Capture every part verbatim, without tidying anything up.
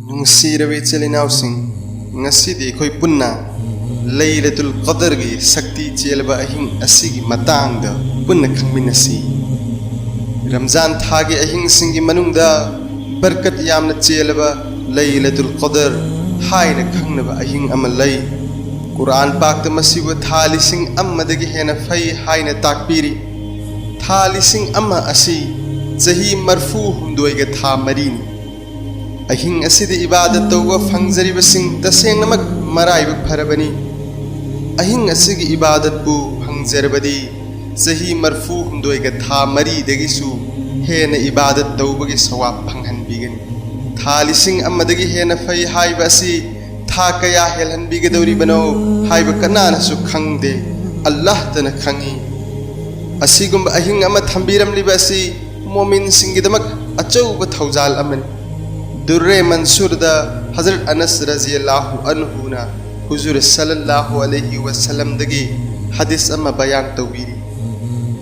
ꯅꯨꯡꯁꯤꯔꯕ ꯏꯆꯤꯜ ꯏꯅꯥꯎꯁꯤꯡ, ꯉꯁꯤꯗꯤ ꯑꯩꯈꯣꯏ ꯄꯨꯟꯅ ꯂꯩꯂꯇꯨꯜ ꯀꯗꯔꯒꯤ ꯁꯛꯇꯤ ꯆꯦꯜꯂꯕ ꯑꯍꯤꯡ ꯑꯁꯤꯒꯤ ꯃꯇꯥꯡꯗ ꯄꯨꯟꯅ ꯈꯪꯃꯤꯟꯅꯁꯤ꯫ ꯔꯝꯖꯥꯟ ꯊꯥꯒꯤ ꯑꯍꯤꯡꯁꯤꯡꯒꯤ ꯃꯅꯨꯡꯗ ꯕꯔꯀꯠ ꯌꯥꯝꯅ ꯆꯦꯜꯂꯕ ꯂꯩꯂꯇꯨꯜ ꯀꯗꯔ ꯍꯥꯏꯅ ꯈꯪꯅꯕ ꯑꯍꯤꯡ ꯑꯃ ꯂꯩ꯫ ꯀꯨꯔꯥꯟ ꯄꯥꯛꯇ ꯃꯁꯤꯕꯨ ꯊꯥ ꯂꯤꯁꯤꯡ ꯑꯃꯗꯒꯤ ꯍꯦꯟꯅ ꯐꯩ ꯍꯥꯏꯅ ꯇꯥꯛꯄꯤꯔꯤ꯫ ꯊꯥ ꯂꯤꯁꯤꯡ ꯑꯃ ꯑꯁꯤ ꯆꯍꯤ ꯃꯔꯐꯨ ꯍꯨꯝꯗꯣꯏꯒ ꯊꯥ ꯃꯔꯤꯅꯤ꯫ ꯑꯍꯤꯡ ꯑꯁꯤꯗ ꯏꯕꯥꯗꯠ ꯇꯧꯕ ꯐꯪꯖꯔꯤꯕꯁꯤꯡ ꯇꯁꯦꯡꯅꯃꯛ ꯃꯔꯥꯏꯕꯛ ꯐꯔꯕꯅꯤ꯫ ꯑꯍꯤꯡ ꯑꯁꯤꯒꯤ ꯏꯕꯥꯗꯠꯄꯨ ꯐꯪꯖꯔꯕꯗꯤ ꯆꯍꯤ ꯃꯔꯐꯨ ꯍꯨꯝꯗꯣꯏꯒ ꯊꯥ ꯃꯔꯤꯗꯒꯤꯁꯨ ꯍꯦꯟꯅ ꯏꯕꯥꯗꯠ ꯇꯧꯕꯒꯤ ꯁꯋꯥꯕ ꯐꯪꯍꯟꯕꯤꯒꯅꯤ꯫ ꯊꯥ ꯂꯤꯁꯤꯡ ꯑꯃꯗꯒꯤ ꯍꯦꯟꯅ ꯐꯩ ꯍꯥꯏꯕ ꯑꯁꯤ ꯊꯥ ꯀꯌꯥ ꯍꯦꯜꯍꯟꯕꯤꯒꯗꯧꯔꯤꯕꯅꯣ ꯍꯥꯏꯕ ꯀꯅꯥꯅꯁꯨ ꯈꯪꯗꯦ, ꯑꯜꯂꯥꯍꯇꯅ ꯈꯪꯏ꯫ ꯑꯁꯤꯒꯨꯝꯕ ꯑꯍꯤꯡ ꯑꯃ ꯊꯝꯕꯤꯔꯝꯂꯤꯕ ꯑꯁꯤ ꯃꯣꯃꯤꯟꯁꯤꯡꯒꯤꯗꯃꯛ ꯑꯆꯧꯕ ꯊꯧꯖꯥꯜ ꯑꯃꯅꯤ꯫ ꯗꯨꯔꯔꯦ ꯃꯟꯁꯨꯔꯗ ꯍꯖꯔꯠ ꯑꯅꯁ ꯔꯖꯤꯌꯜꯂꯥꯍꯨ ꯑꯟꯍꯨꯅ ꯍꯨꯖꯨꯔ ꯁꯜꯂꯜꯂꯥꯍꯨ ꯑꯂꯩꯍꯤ ꯋꯁꯜꯂꯝꯗꯒꯤ ꯍꯗꯤꯁ ꯑꯃ ꯕꯌꯥꯟ ꯇꯧꯕꯤꯔꯤ꯫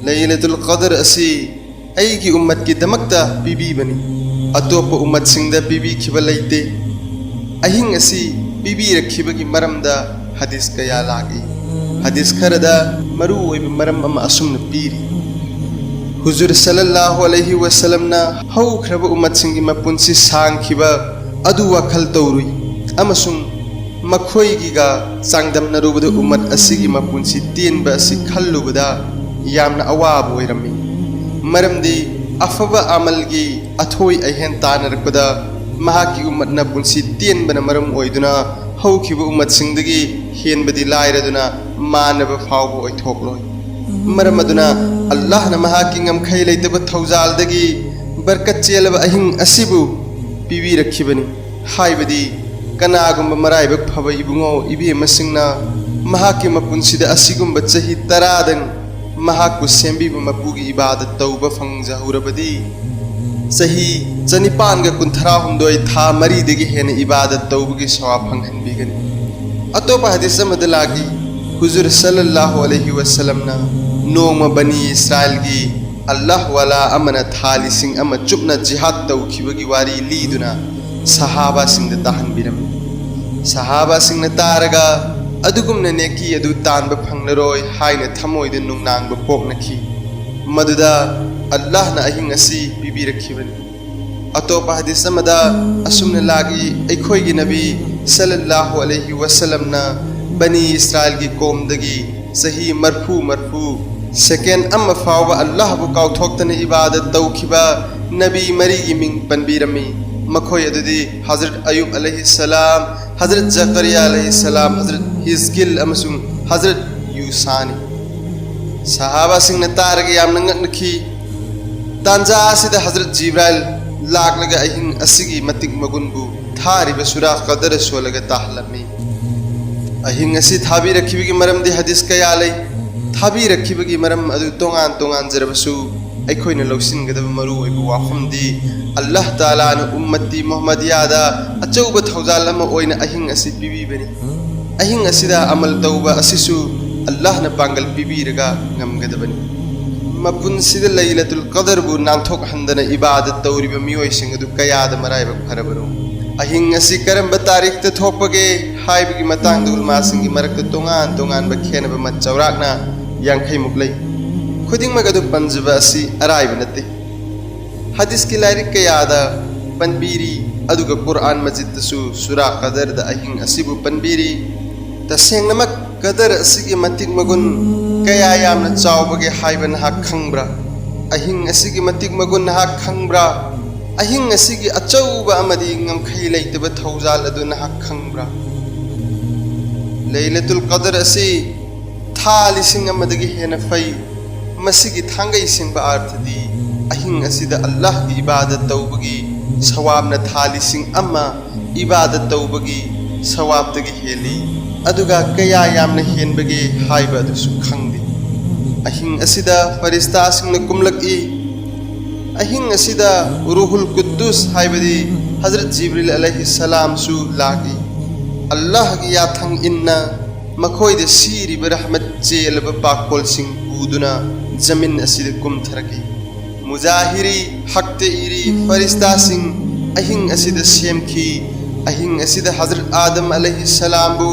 ꯂꯩꯂꯇꯨꯜ ꯀꯗꯔ ꯑꯁꯤ ꯑꯩꯒꯤ ꯎꯝꯃꯠꯀꯤꯗꯃꯛꯇ ꯄꯤꯕꯤꯕꯅꯤ, ꯑꯇꯣꯞꯄ ꯎꯝꯃꯠꯁꯤꯡꯗ ꯄꯤꯕꯤꯈꯤꯕ ꯂꯩꯇꯦ꯫ ꯑꯍꯤꯡ ꯑꯁꯤ ꯄꯤꯕꯤꯔꯛꯈꯤꯕꯒꯤ ꯃꯔꯝꯗ ꯍꯗꯤꯁ ꯀꯌꯥ ꯂꯥꯛꯏ꯫ ꯍꯗꯤꯁ ꯈꯔꯗ ꯃꯔꯨ ꯑꯣꯏꯕ ꯃꯔꯝ ꯑꯃ ꯑꯁꯨꯝꯅ ꯄꯤꯔꯤ: ꯍꯨꯖꯨꯔ ꯁꯜꯂꯜꯂꯥꯍꯨ ꯑꯂꯩꯍꯤ ꯋꯁꯜꯂꯝꯅ ꯍꯧꯈ꯭ꯔꯕ ꯎꯝꯃꯠꯁꯤꯡꯒꯤ ꯃꯄꯨꯟꯁꯤ ꯁꯥꯡꯈꯤꯕ ꯑꯗꯨ ꯋꯥꯈꯜ ꯇꯧꯔꯨꯏ ꯑꯃꯁꯨꯡ ꯃꯈꯣꯏꯒꯤꯒ ꯆꯥꯡꯗꯝꯅꯔꯨꯕꯗ ꯎꯝꯃꯠ ꯑꯁꯤꯒꯤ ꯃꯄꯨꯟꯁꯤ ꯇꯦꯟꯕ ꯑꯁꯤ ꯈꯜꯂꯨꯕꯗ ꯌꯥꯝꯅ ꯑꯋꯥꯕ ꯑꯣꯏꯔꯝꯃꯤ꯫ ꯃꯔꯝꯗꯤ ꯑꯐꯕ ꯑꯃꯜꯒꯤ ꯑꯊꯣꯏ ꯑꯍꯦꯟ ꯇꯥꯟꯅꯔꯛꯄꯗ ꯃꯍꯥꯛꯀꯤ ꯎꯝꯃꯠꯅ ꯄꯨꯟꯁꯤ ꯇꯦꯟꯕꯅ ꯃꯔꯝ ꯑꯣꯏꯗꯨꯅ ꯍꯧꯈꯤꯕ ꯎꯝꯃꯠꯁꯤꯡꯗꯒꯤ ꯍꯦꯟꯕꯗꯤ ꯂꯥꯏꯔꯗꯨꯅ ꯃꯥꯟꯅꯕ ꯐꯥꯎꯕ ꯑꯣꯏꯊꯣꯛꯂꯣꯏ꯫ ꯃꯔꯝ ꯑꯗꯨꯅ ꯑꯜꯂꯥꯍꯅ ꯃꯍꯥꯛꯀꯤ ꯉꯝꯈꯩ ꯂꯩꯇꯕ ꯊꯧꯖꯥꯜꯗꯒꯤ ꯕꯔꯀꯠ ꯆꯦꯜꯂꯕ ꯑꯍꯤꯡ ꯑꯁꯤꯕꯨ ꯄꯤꯕꯤꯔꯛꯈꯤꯕꯅꯤ꯫ ꯍꯥꯏꯕꯗꯤ ꯀꯅꯥꯒꯨꯝꯕ ꯃꯔꯥꯏꯕꯛ ꯐꯕ ꯏꯕꯨꯡꯉꯣ ꯏꯕꯦꯝꯃꯁꯤꯡꯅ ꯃꯍꯥꯛꯀꯤ ꯃꯄꯨꯟꯁꯤꯗ ꯑꯁꯤꯒꯨꯝꯕ ꯆꯍꯤ ꯇꯔꯥꯗꯪ ꯃꯍꯥꯛꯄꯨ ꯁꯦꯝꯕꯤꯕ ꯃꯄꯨꯒꯤ ꯏꯕꯥꯗꯠ ꯇꯧꯕ ꯐꯪꯖꯍꯧꯔꯕꯗꯤ, ꯆꯍꯤ ꯆꯅꯤꯄꯥꯟꯒ ꯀꯨꯟꯊ꯭ꯔꯥ ꯍꯨꯝꯗꯣꯏ ꯊꯥ ꯃꯔꯤꯗꯒꯤ ꯍꯦꯟꯅ ꯏꯕꯥꯗꯠ ꯇꯧꯕꯒꯤ ꯁꯋꯥꯕ ꯐꯪꯍꯟꯕꯤꯒꯅꯤ꯫ ꯑꯇꯣꯞꯄ ꯍꯗꯤꯁ ꯑꯃꯗ ꯂꯥꯛꯏ, ꯍꯨꯖꯨꯔ ꯁꯜꯂꯜꯂꯥꯍꯨ ꯑꯂꯩꯍꯤ ꯋꯁꯜꯂꯝꯅ ꯅꯣꯡꯃ ꯕꯅꯤ ꯏꯁꯔꯥꯏꯜꯒꯤ ꯑꯜꯂꯥꯍ ꯋꯥꯂꯥ ꯑꯃꯅ ꯊꯥ ꯂꯤꯁꯤꯡ ꯑꯃ ꯆꯨꯞꯅ ꯖꯤꯍꯥꯗ ꯇꯧꯈꯤꯕꯒꯤ ꯋꯥꯔꯤ ꯂꯤꯗꯨꯅ, ꯁꯍꯥꯕꯥꯁꯤꯡꯗ ꯇꯥꯍꯟꯕꯤꯔꯝꯃꯤ꯫ ꯁꯍꯥꯕꯥꯁꯤꯡꯅ ꯇꯥꯔꯒ ꯑꯗꯨꯒꯨꯝꯅ ꯅꯦꯀꯤ ꯑꯗꯨ ꯇꯥꯟꯕ ꯐꯪꯂꯔꯣꯏ ꯍꯥꯏꯅ ꯊꯃꯣꯏꯗ ꯅꯨꯡꯅꯥꯡꯕ ꯄꯣꯛꯅꯈꯤ꯫ ꯃꯗꯨꯗ ꯑꯜꯂꯥꯍꯅ ꯑꯍꯤꯡ ꯑꯁꯤ ꯄꯤꯕꯤꯔꯛꯈꯤꯕꯅꯤ꯫ ꯑꯇꯣꯞꯄ ꯍꯗꯤꯁ ꯑꯃꯗ ꯑꯁꯨꯝꯅ ꯂꯥꯛꯏ, ꯑꯩꯈꯣꯏꯒꯤ ꯅꯕꯤ ꯁꯜꯂꯜꯂꯥꯍꯨ ꯑꯂꯩꯍꯤ ꯋꯁꯜꯂꯝꯅ ꯕꯅꯤ ꯏꯁꯔꯥꯏꯜꯒꯤ ꯀꯣꯝꯗꯒꯤ ꯆꯍꯤ ꯃꯔꯐꯨ ꯃꯔꯐꯨ ꯁꯦꯀꯦꯟ ꯑꯃ ꯐꯥꯎꯕ ꯑꯜꯂꯥꯍꯕꯨ ꯀꯥꯎꯊꯣꯛꯇꯅ ꯏꯕꯥꯗꯠ ꯇꯧꯈꯤꯕ ꯅꯕꯤ ꯃꯔꯤꯒꯤ ꯃꯤꯡ ꯄꯟꯕꯤꯔꯝꯃꯤ꯫ ꯃꯈꯣꯏ ꯑꯗꯨꯗꯤ ꯍꯖꯔꯠ ꯑꯌꯨꯕ ꯑꯂꯩꯍꯤ ꯁꯂꯥꯝ, ꯍꯖꯔꯠ ꯖꯀꯔꯤꯌꯥ ꯑꯂꯩꯍꯤ ꯁꯂꯥꯝ, ꯍꯖꯔꯠ ꯍꯤꯖꯀꯤꯜ ꯑꯃꯁꯨꯡ ꯍꯖꯔꯠ ꯌꯨꯁꯥꯅꯤ꯫ ꯁꯍꯥꯕꯥꯁꯤꯡꯅ ꯇꯥꯔꯒ ꯌꯥꯝꯅ ꯉꯛꯅꯈꯤ꯫ ꯇꯥꯟꯖꯥ ꯑꯁꯤꯗ ꯍꯖꯔꯠ ꯖꯤꯕ꯭ꯔꯥꯏꯜ ꯂꯥꯛꯂꯒ ꯑꯍꯤꯡ ꯑꯁꯤꯒꯤ ꯃꯇꯤꯛ ꯃꯒꯨꯟꯕꯨ ꯊꯥꯔꯤꯕ ꯁꯨꯔꯥ ꯀꯗꯔ ꯁꯣꯜꯂꯒ ꯇꯥꯍꯜꯂꯝꯃꯤ꯫ ꯑꯍꯤꯡ ꯑꯁꯤ ꯊꯥꯕꯤꯔꯛꯈꯤꯕꯒꯤ ꯃꯔꯝꯗꯤ ꯍꯗꯤꯁ ꯀꯌꯥ ꯂꯩ꯫ ꯊꯥꯕꯤꯔꯛꯈꯤꯕꯒꯤ ꯃꯔꯝ ꯑꯗꯨ ꯇꯣꯉꯥꯟ ꯇꯣꯉꯥꯟꯖꯔꯕꯁꯨ, ꯑꯩꯈꯣꯏꯅ ꯂꯧꯁꯤꯟꯒꯗꯕ ꯃꯔꯨꯑꯣꯏꯕ ꯋꯥꯐꯝꯗꯤ ꯑꯜꯂꯥꯍ ꯇꯥꯂꯥꯅ ꯎꯝꯃꯠꯇꯤ ꯃꯨꯍꯝꯃꯗꯤꯌꯥꯗ ꯑꯆꯧꯕ ꯊꯧꯖꯥꯜ ꯑꯃ ꯑꯣꯏꯅ ꯑꯍꯤꯡ ꯑꯁꯤ ꯄꯤꯕꯤꯕꯅꯤ꯫ ꯑꯍꯤꯡ ꯑꯁꯤꯗ ꯑꯃꯜ ꯇꯧꯕ ꯑꯁꯤꯁꯨ ꯑꯜꯂꯥꯍꯅ ꯄꯥꯡꯒꯜ ꯄꯤꯕꯤꯔꯒ ꯉꯝꯒꯗꯕꯅꯤ꯫ ꯃꯄꯨꯟꯁꯤꯗ ꯂꯩꯂꯇꯨꯜ ꯀꯗꯔꯕꯨ ꯅꯥꯟꯊꯣꯛꯍꯟꯗꯅ ꯏꯕꯥꯗꯠ ꯇꯧꯔꯤꯕ ꯃꯤꯑꯣꯏꯁꯤꯡ ꯑꯗꯨ ꯀꯌꯥꯗ ꯃꯔꯥꯏꯕꯛ ꯐꯔꯕꯅꯣ! ꯑꯍꯤꯡ ꯑꯁꯤ ꯀꯔꯝꯕ ꯇꯥꯔꯤꯛꯇ ꯊꯣꯛꯄꯒꯦ ꯍꯥꯏꯕꯒꯤ ꯃꯇꯥꯡꯗ ꯎꯂꯃꯥꯁꯤꯡꯒꯤ ꯃꯔꯛꯇ ꯇꯣꯉꯥꯟ ꯇꯣꯉꯥꯟꯕ ꯈꯦꯟꯅꯕ ꯃꯠ ꯆꯥꯎꯔꯥꯛꯅ ꯌꯥꯡꯈꯩꯃꯨꯛ ꯂꯩ꯫ ꯈꯨꯗꯤꯡꯃꯛ ꯑꯗꯨ ꯄꯟꯖꯕ ꯑꯁꯤ ꯑꯔꯥꯏꯕ ꯅꯠꯇꯦ꯫ ꯍꯗꯤꯁꯀꯤ ꯂꯥꯏꯔꯤꯛ ꯀꯌꯥꯗ ꯄꯟꯕꯤꯔꯤ, ꯑꯗꯨꯒ ꯀꯨꯔꯑꯥꯟ ꯃꯖꯤꯗꯇꯁꯨ ꯁꯨꯔꯥ ꯀꯗꯔꯗ ꯑꯍꯤꯡ ꯑꯁꯤꯕꯨ ꯄꯟꯕꯤꯔꯤ꯫ ꯇꯁꯦꯡꯅꯃꯛ ꯀꯗꯔ ꯑꯁꯤꯒꯤ ꯃꯇꯤꯛ ꯃꯒꯨꯟ ꯀꯌꯥ ꯌꯥꯝꯅ ꯆꯥꯎꯕꯒꯦ ꯍꯥꯏꯕ ꯅꯍꯥꯛ ꯈꯪꯕ꯭ꯔꯥ? ꯑꯍꯤꯡ ꯑꯁꯤꯒꯤ ꯃꯇꯤꯛ ꯃꯒꯨꯟ ꯅꯍꯥꯛ ꯈꯪꯕ꯭ꯔꯥ? ꯑꯍꯤꯡ ꯑꯁꯤꯒꯤ ꯑꯆꯧꯕ ꯑꯃꯗꯤ ꯉꯝꯈꯩ ꯂꯩꯇꯕ ꯊꯧꯖꯥꯜ ꯑꯗꯨ ꯅꯍꯥꯛ ꯈꯪꯕ꯭ꯔꯥ? ꯂꯩꯂꯇꯨꯜ ꯀꯗꯔ ꯑꯁꯤ ꯊꯥ ꯂꯤꯁꯤꯡ ꯑꯃꯗꯒꯤ ꯍꯦꯟꯅ ꯐꯩ꯫ ꯃꯁꯤꯒꯤ ꯊꯥꯡꯒꯩ ꯁꯦꯡꯕ ꯑꯥꯔꯊꯗꯤ ꯑꯍꯤꯡ ꯑꯁꯤꯗ ꯑꯜꯂꯥꯍꯒꯤ ꯏꯕꯥꯗꯠ ꯇꯧꯕꯒꯤ ꯁꯋꯥꯕꯅ ꯊꯥ ꯂꯤꯁꯤꯡ ꯑꯃ ꯏꯕꯥꯗꯠ ꯇꯧꯕꯒꯤ ꯁꯋꯥꯕꯇꯒꯤ ꯍꯦꯜꯂꯤ꯫ ꯑꯗꯨꯒ ꯀꯌꯥ ꯌꯥꯝꯅ ꯍꯦꯟꯕꯒꯦ ꯍꯥꯏꯕ ꯑꯗꯨꯁꯨ ꯈꯪꯗꯦ꯫ ꯑꯍꯤꯡ ꯑꯁꯤꯗ ꯐꯔꯤꯁꯇꯥꯁꯤꯡꯅ ꯀꯨꯝꯂꯛꯏ꯫ ꯑꯍꯤꯡ ꯑꯁꯤꯗ ꯔꯨꯍꯨꯜ ꯀꯨꯗꯨꯁ ꯍꯥꯏꯕꯗꯤ ꯍꯖꯔꯠ ꯖꯤꯕ꯭ꯔꯤꯜ ꯑꯂꯩꯍꯤ ꯁꯂꯥꯝꯁꯨ ꯂꯥꯛꯏ꯫ ꯑꯜꯂꯥꯍꯒꯤ ꯌꯥꯊꯪ ꯏꯟꯅ ꯃꯈꯣꯏꯗ ꯁꯤꯔꯤꯕ ꯔꯍꯃꯠ ꯆꯦꯜꯂꯕ ꯄꯥꯈꯣꯜꯁꯤꯡ ꯄꯨꯗꯨꯅ ꯖꯃꯤꯟ ꯑꯁꯤꯗ ꯀꯨꯝꯊꯔꯛꯏ꯫ ꯃꯨꯖꯥꯍꯤꯔꯤ, ꯍꯛꯇ ꯏꯔꯤ, ꯐꯔꯤꯁꯇꯥꯁꯤꯡ, ꯑꯍꯤꯡ ꯑꯁꯤꯗ ꯁꯦꯝꯈꯤ꯫ ꯑꯍꯤꯡ ꯑꯁꯤꯗ ꯍꯖꯔꯠ ꯑꯥꯗꯝ ꯑꯂꯩꯍꯤ ꯁꯂꯥꯝꯕꯨ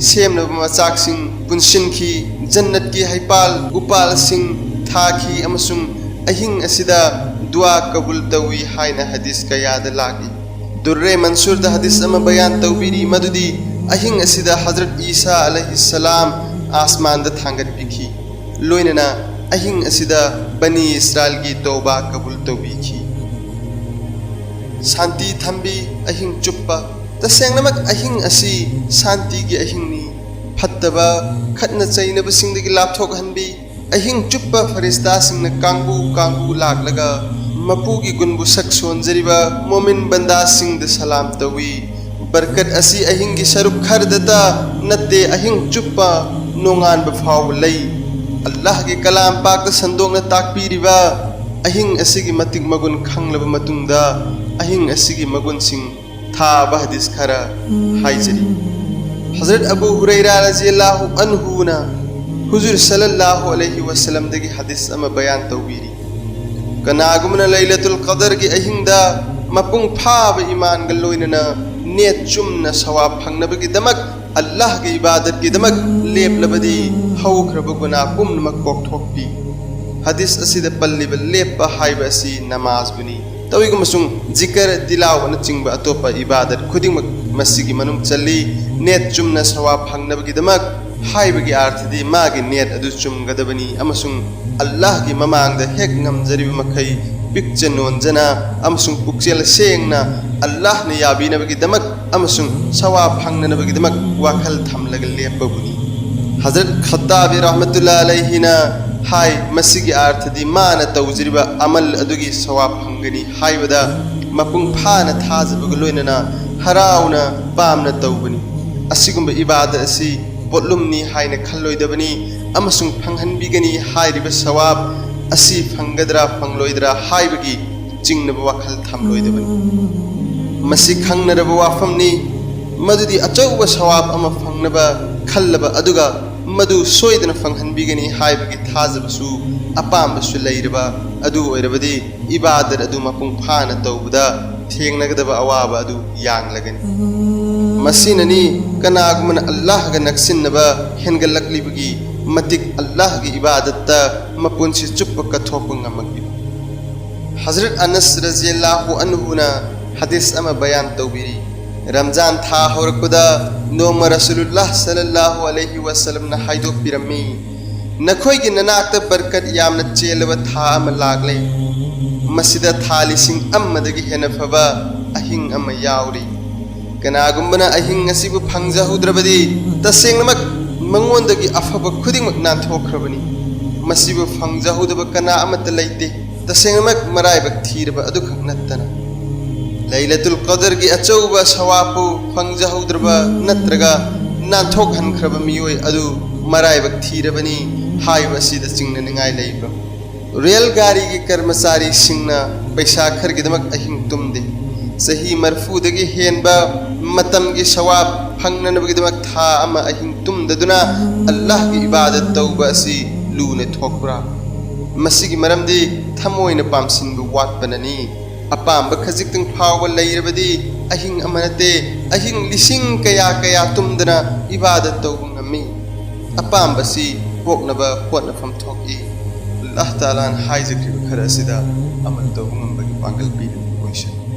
ꯁꯦꯝꯅꯕ ꯃꯆꯥꯛꯁꯤꯡ ꯄꯨꯟꯁꯤꯟꯈꯤ꯫ ꯖꯟꯅꯠꯀꯤ ꯍꯩꯄꯥꯜ ꯎꯄꯥꯜꯁꯤꯡ ꯊꯥꯈꯤ ꯑꯃꯁꯨꯡ ꯑꯍꯤꯡ ꯑꯁꯤꯗ ꯗꯨꯋꯥ ꯀꯕꯨꯜ ꯇꯧꯏ ꯍꯥꯏꯅ ꯍꯗꯤꯁ ꯀꯌꯥꯗ ꯂꯥꯛꯏ꯫ ꯗꯨꯔꯔꯦ ꯃꯟꯁꯨꯔꯗ ꯍꯗꯤꯁ ꯑꯃ ꯕꯌꯥꯟ ꯇꯧꯕꯤꯔꯤ, ꯃꯗꯨꯗꯤ ꯑꯍꯤꯡ ꯑꯁꯤꯗ ꯍꯖꯔꯠ ꯏꯁꯥ ꯑꯂꯩꯍꯤ ꯁꯂꯥꯝ ꯑꯥꯁꯃꯥꯟꯗ ꯊꯥꯡꯒꯠꯄꯤꯈꯤ꯫ ꯂꯣꯏꯅꯅ ꯑꯍꯤꯡ ꯑꯁꯤꯗ ꯕꯅꯤ ꯏꯁꯔꯥꯏꯜꯒꯤ ꯇꯧꯕꯥ ꯀꯕꯨꯜ ꯇꯧꯕꯤꯈꯤ꯫ ꯁꯥꯟꯇꯤ ꯊꯝꯕꯤ ꯑꯍꯤꯡ ꯆꯨꯞꯄ꯫ ꯇꯁꯦꯡꯅꯃꯛ ꯑꯍꯤꯡ ꯑꯁꯤ ꯁꯥꯟꯇꯤꯒꯤ ꯑꯍꯤꯡꯅꯤ꯫ ꯐꯠꯇꯕ ꯈꯠꯅ ꯆꯩꯅꯕꯁꯤꯡꯗꯒꯤ ꯂꯥꯞꯊꯣꯛꯍꯟꯕꯤ꯫ ꯑꯍꯤꯡ ꯆꯨꯞꯄ ꯐꯔꯤꯁꯇꯥꯁꯤꯡꯅ ꯀꯥꯡꯕꯨ ꯀꯥꯡꯕꯨ ꯂꯥꯛꯂꯒ ꯃꯄꯨꯒꯤ ꯒꯨꯟꯕꯨ ꯁꯛ ꯁꯣꯟꯖꯔꯤꯕ ꯃꯣꯃꯤꯟ ꯕꯟꯗꯥꯁꯤꯡꯗ ꯁꯂꯥꯝ ꯇꯧꯏ꯫ ꯕꯔꯀꯠ ꯑꯁꯤ ꯑꯍꯤꯡꯒꯤ ꯁꯔꯨꯛ ꯈꯔꯗꯇ ꯅꯠꯇꯦ, ꯑꯍꯤꯡ ꯆꯨꯞꯄ ꯅꯣꯡꯉꯥꯟꯕ ꯐꯥꯎꯕ ꯂꯩ꯫ ꯑꯜꯂꯥꯍꯒꯤ ꯀꯂꯥꯝ ꯄꯥꯛꯇ ꯁꯟꯗꯣꯛꯅ ꯇꯥꯛꯄꯤꯔꯤꯕ ꯑꯍꯤꯡ ꯑꯁꯤꯒꯤ ꯃꯇꯤꯛ ꯃꯒꯨꯟ ꯈꯪꯂꯕ ꯃꯇꯨꯡꯗ, ꯑꯍꯤꯡ ꯑꯁꯤꯒꯤ ꯃꯒꯨꯟꯁꯤꯡ ꯊꯥꯕ ꯍꯗꯤꯁ ꯈꯔ ꯍꯥꯏꯖꯔꯤ꯫ ꯍꯖꯔꯠ ꯑꯕꯨ ꯍꯨꯔꯩꯔꯥ ꯔꯖꯤꯌꯜꯂꯥꯍꯨ ꯑꯟꯍꯨꯅ ꯍꯨꯖꯨꯔ ꯁꯜꯂꯜꯂꯥꯍꯨ ꯑꯂꯩꯍꯤ ꯋꯁꯜꯂꯝꯗꯒꯤ ꯍꯗꯤꯁ ꯑꯃ ꯕꯌꯥꯟ ꯇꯧꯕꯤꯔꯤ꯫ ꯀꯅꯥꯒꯨꯝꯕꯅ ꯂꯩꯂꯇꯨꯜ ꯀꯗꯔꯒꯤ ꯑꯍꯤꯡꯗ ꯃꯄꯨꯡ ꯐꯥꯕ ꯏꯃꯥꯟꯒ ꯂꯣꯏꯅꯅ ꯅꯦꯠ ꯆꯨꯝꯅ ꯁꯋꯥꯕ ꯐꯪꯅꯕꯒꯤꯗꯃꯛ ꯑꯜꯂꯥꯍꯒꯤ ꯏꯕꯥꯗꯠꯀꯤꯗꯃꯛ ꯂꯦꯞꯂꯕꯗꯤ, ꯍꯧꯈ꯭ꯔꯕ ꯒꯨꯅꯥ ꯄꯨꯝꯅꯃꯛ ꯀꯣꯛꯊꯣꯛꯄꯤ꯫ ꯍꯗꯤꯁ ꯑꯁꯤꯗ ꯄꯜꯂꯤꯕ ꯂꯦꯞꯄ ꯍꯥꯏꯕ ꯑꯁꯤ ꯅꯃꯥꯖꯕꯨꯅꯤ꯫ ꯇꯧꯏꯒꯨꯝꯕꯁꯨꯡ ꯖꯤꯀꯔ, ꯇꯤꯂꯥꯋꯠꯅꯆꯤꯡꯕ ꯑꯇꯣꯞꯄ ꯏꯕꯥꯗꯠ ꯈꯨꯗꯤꯡꯃꯛ ꯃꯁꯤꯒꯤ ꯃꯅꯨꯡ ꯆꯜꯂꯤ꯫ ꯅꯦꯠ ꯆꯨꯝꯅ ꯁꯋꯥꯕ ꯐꯪꯅꯕꯒꯤꯗꯃꯛ ꯍꯥꯏꯕꯒꯤ ꯑꯥꯔꯊꯗꯤ ꯃꯥꯒꯤ ꯅꯦꯠ ꯑꯗꯨ ꯆꯨꯝꯒꯗꯕꯅꯤ ꯑꯃꯁꯨꯡ ꯑꯜꯂꯥꯍꯒꯤ ꯃꯃꯥꯡꯗ ꯍꯦꯛ ꯉꯝꯖꯔꯤꯕ ꯃꯈꯩ ꯄꯤꯛꯆ ꯅꯣꯟꯖꯅ ꯑꯃꯁꯨꯡ ꯄꯨꯛꯆꯦꯜ ꯁꯦꯡꯅ ꯑꯜꯂꯥꯍꯅ ꯌꯥꯕꯤꯅꯕꯒꯤꯗꯃꯛ ꯑꯃꯁꯨꯡ ꯁꯋꯥꯕ ꯐꯪꯅꯅꯕꯒꯤꯗꯃꯛ ꯋꯥꯈꯜ ꯊꯝꯂꯒ ꯂꯦꯞꯄꯕꯨꯅꯤ꯫ ꯍꯖꯔꯠ ꯈꯠꯇꯥꯕꯤ ꯔꯍꯃꯇꯨꯜꯂꯥ ꯑꯂꯩꯍꯤꯅ ꯍꯥꯏ, ꯃꯁꯤꯒꯤ ꯑꯥꯔꯊꯗꯤ ꯃꯥꯅ ꯇꯧꯖꯔꯤꯕ ꯑꯃꯜ ꯑꯗꯨꯒꯤ ꯁꯋꯥꯕ ꯐꯪꯒꯅꯤ ꯍꯥꯏꯕꯗ ꯃꯄꯨꯡ ꯐꯥꯅ ꯊꯥꯖꯕꯒ ꯂꯣꯏꯅꯅ ꯍꯔꯥꯎꯅ ꯄꯥꯝꯅ ꯇꯧꯕꯅꯤ꯫ ꯑꯁꯤꯒꯨꯝꯕ ꯏꯕꯥꯗꯠ ꯑꯁꯤ ꯄꯣꯠꯂꯨꯝꯅꯤ ꯍꯥꯏꯅ ꯈꯜꯂꯣꯏꯗꯕꯅꯤ ꯑꯃꯁꯨꯡ ꯐꯪꯍꯟꯕꯤꯒꯅꯤ ꯍꯥꯏꯔꯤꯕ ꯁꯋꯥꯕ ꯑꯁꯤ ꯐꯪꯒꯗ꯭ꯔꯥ ꯐꯪꯂꯣꯏꯗ꯭ꯔꯥ ꯍꯥꯏꯕꯒꯤ ꯆꯤꯡꯅꯕ ꯋꯥꯈꯜ ꯊꯝꯂꯣꯏꯗꯕꯅꯤ꯫ ꯃꯁꯤ ꯈꯪꯅꯔꯕ ꯋꯥꯐꯝꯅꯤ ꯃꯗꯨꯗꯤ ꯑꯆꯧꯕ ꯁꯋꯥꯕ ꯑꯃ ꯐꯪꯅꯕ ꯈꯜꯂꯕ ꯑꯗꯨꯒ ꯃꯗꯨ ꯁꯣꯏꯗꯅ ꯐꯪꯍꯟꯕꯤꯒꯅꯤ ꯍꯥꯏꯕꯒꯤ ꯊꯥꯖꯕꯁꯨ ꯑꯄꯥꯝꯕꯁꯨ ꯂꯩꯔꯕ ꯑꯗꯨ ꯑꯣꯏꯔꯕꯗꯤ ꯏꯕꯥꯗꯠ ꯑꯗꯨ ꯃꯄꯨꯡ ꯐꯥꯅ ꯇꯧꯕꯗ ꯊꯦꯡꯅꯒꯗꯕ ꯑꯋꯥꯕ ꯑꯗꯨ ꯌꯥꯡꯂꯒꯅꯤ꯫ ꯃꯁꯤꯅꯅꯤ ꯀꯅꯥꯒꯨꯝꯕꯅ ꯑꯜꯂꯥꯍꯒ ꯅꯛꯁꯤꯟꯅꯕ ꯍꯦꯟꯒꯠꯂꯛꯂꯤꯕꯒꯤ ꯃꯇꯤꯛ ꯑꯜꯂꯥꯍꯒꯤ ꯏꯕꯥꯗꯠꯇ ꯃꯄꯨꯟꯁꯤ ꯆꯨꯞꯄ ꯀꯠꯊꯣꯛꯄ ꯉꯝꯃꯛꯂꯤꯕ꯫ ꯍꯖꯔꯠ ꯑꯅꯁ ꯔꯖꯤꯌꯜꯂꯥꯍꯨ ꯑꯟꯍꯨꯅ ꯍꯗꯤꯁ ꯑꯃ ꯕꯌꯥꯟ ꯇꯧꯕꯤꯔꯤ꯫ ꯔꯝꯖꯥꯟ ꯊꯥ ꯍꯧꯔꯛꯄꯗ ꯅꯣꯡꯃ ꯔꯁꯨꯂꯨꯜꯂꯥꯍ ꯁꯜꯂꯜꯂꯥꯍꯨ ꯑꯂꯩꯍꯤ ꯋꯁꯜꯂꯝꯅ ꯍꯥꯏꯗꯣꯛꯄꯤꯔꯝꯃꯤ, "ꯅꯈꯣꯏꯒꯤ ꯅꯅꯥꯛꯇ ꯕꯔꯀꯠ ꯌꯥꯝꯅ ꯆꯦꯜꯂꯕ ꯊꯥ ꯑꯃ ꯂꯥꯛꯂꯦ꯫ ꯃꯁꯤꯗ ꯊꯥ ꯂꯤꯁꯤꯡ ꯑꯃꯗꯒꯤ ꯍꯦꯟꯅ ꯐꯕ ꯑꯍꯤꯡ ꯑꯃ ꯌꯥꯎꯔꯤ꯫ ꯀꯅꯥꯒꯨꯝꯕꯅ ꯑꯍꯤꯡ ꯑꯁꯤꯕꯨ ꯐꯪꯖꯍꯧꯗ꯭ꯔꯕꯗꯤ, ꯇꯁꯦꯡꯅꯃꯛ ꯃꯉꯣꯟꯗꯒꯤ ꯑꯐꯕ ꯈꯨꯗꯤꯡꯃꯛ ꯅꯥꯟꯊꯣꯛꯈ꯭ꯔꯕꯅꯤ꯫ ꯃꯁꯤꯕꯨ ꯐꯪꯖꯍꯧꯗꯕ ꯀꯅꯥ ꯑꯃꯠꯇ ꯂꯩꯇꯦ, ꯇꯁꯦꯡꯅꯃꯛ ꯃꯔꯥꯏꯕꯛ ꯊꯤꯔꯕ ꯑꯗꯨꯈꯛ ꯅꯠꯇꯅ꯫ ꯂꯩꯂꯇꯨꯜ ꯀꯗꯔꯒꯤ ꯑꯆꯧꯕ ꯁꯋꯥꯕꯄꯨ ꯐꯪꯖꯍꯧꯗ꯭ꯔꯕ ꯅꯠꯇ꯭ꯔꯒ ꯅꯥꯟꯊꯣꯛꯍꯟꯈ꯭ꯔꯕ ꯃꯤꯑꯣꯏ ꯑꯗꯨ ꯃꯔꯥꯏꯕꯛ ꯊꯤꯔꯕꯅꯤ" ꯍꯥꯏꯕ ꯑꯁꯤꯗ ꯆꯤꯡꯅꯅꯤꯡꯉꯥꯏ ꯂꯩꯕ꯭ꯔꯥ? ꯔꯦꯜ ꯒꯥꯔꯤꯒꯤ ꯀꯔꯃꯆꯥꯔꯤꯁꯤꯡꯅ ꯄꯩꯁꯥ ꯈꯔꯒꯤꯗꯃꯛ ꯑꯍꯤꯡ ꯇꯨꯝꯗꯦ꯫ ꯆꯍꯤ ꯃꯔꯐꯨꯗꯒꯤ ꯍꯦꯟꯕ ꯃꯇꯝꯒꯤ ꯁꯋꯥꯕ ꯐꯪꯅꯅꯕꯒꯤꯗꯃꯛ ꯊꯥ ꯑꯃ ꯑꯍꯤꯡ ꯇꯨꯝꯗꯗꯨꯅ ꯑꯜꯂꯥꯍꯒꯤ ꯏꯕꯥꯗꯠ ꯇꯧꯕ ꯑꯁꯤ ꯂꯨꯅ ꯊꯣꯛꯄ꯭ꯔꯥ? ꯃꯁꯤꯒꯤ ꯃꯔꯝꯗꯤ ꯊꯃꯣꯏꯅ ꯄꯥꯝꯁꯤꯟꯕ ꯋꯥꯠꯄꯅꯅꯤ꯫ ꯑꯄꯥꯝꯕ ꯈꯖꯤꯛꯇꯪ ꯐꯥꯎꯕ ꯂꯩꯔꯕꯗꯤ ꯑꯍꯤꯡ ꯑꯃ ꯅꯠꯇꯦ, ꯑꯍꯤꯡ ꯂꯤꯁꯤꯡ ꯀꯌꯥ ꯀꯌꯥ ꯇꯨꯝꯗꯅ ꯏꯕꯥꯗꯠ ꯇꯧꯕ ꯉꯝꯃꯤ꯫ ꯑꯄꯥꯝꯕꯁꯤ ꯄꯣꯛꯅꯕ ꯍꯣꯠꯅꯐꯝ ꯊꯣꯛꯏ꯫ ꯑꯜꯂꯥꯍ ꯇꯥꯂꯥꯅ ꯍꯥꯏꯖꯈ꯭ꯔꯤꯕ ꯈꯔ ꯑꯁꯤꯗ ꯑꯃꯜ ꯇꯧꯕ ꯉꯝꯕꯒꯤ ꯄꯥꯡꯒꯜ ꯄꯤꯔꯤ꯫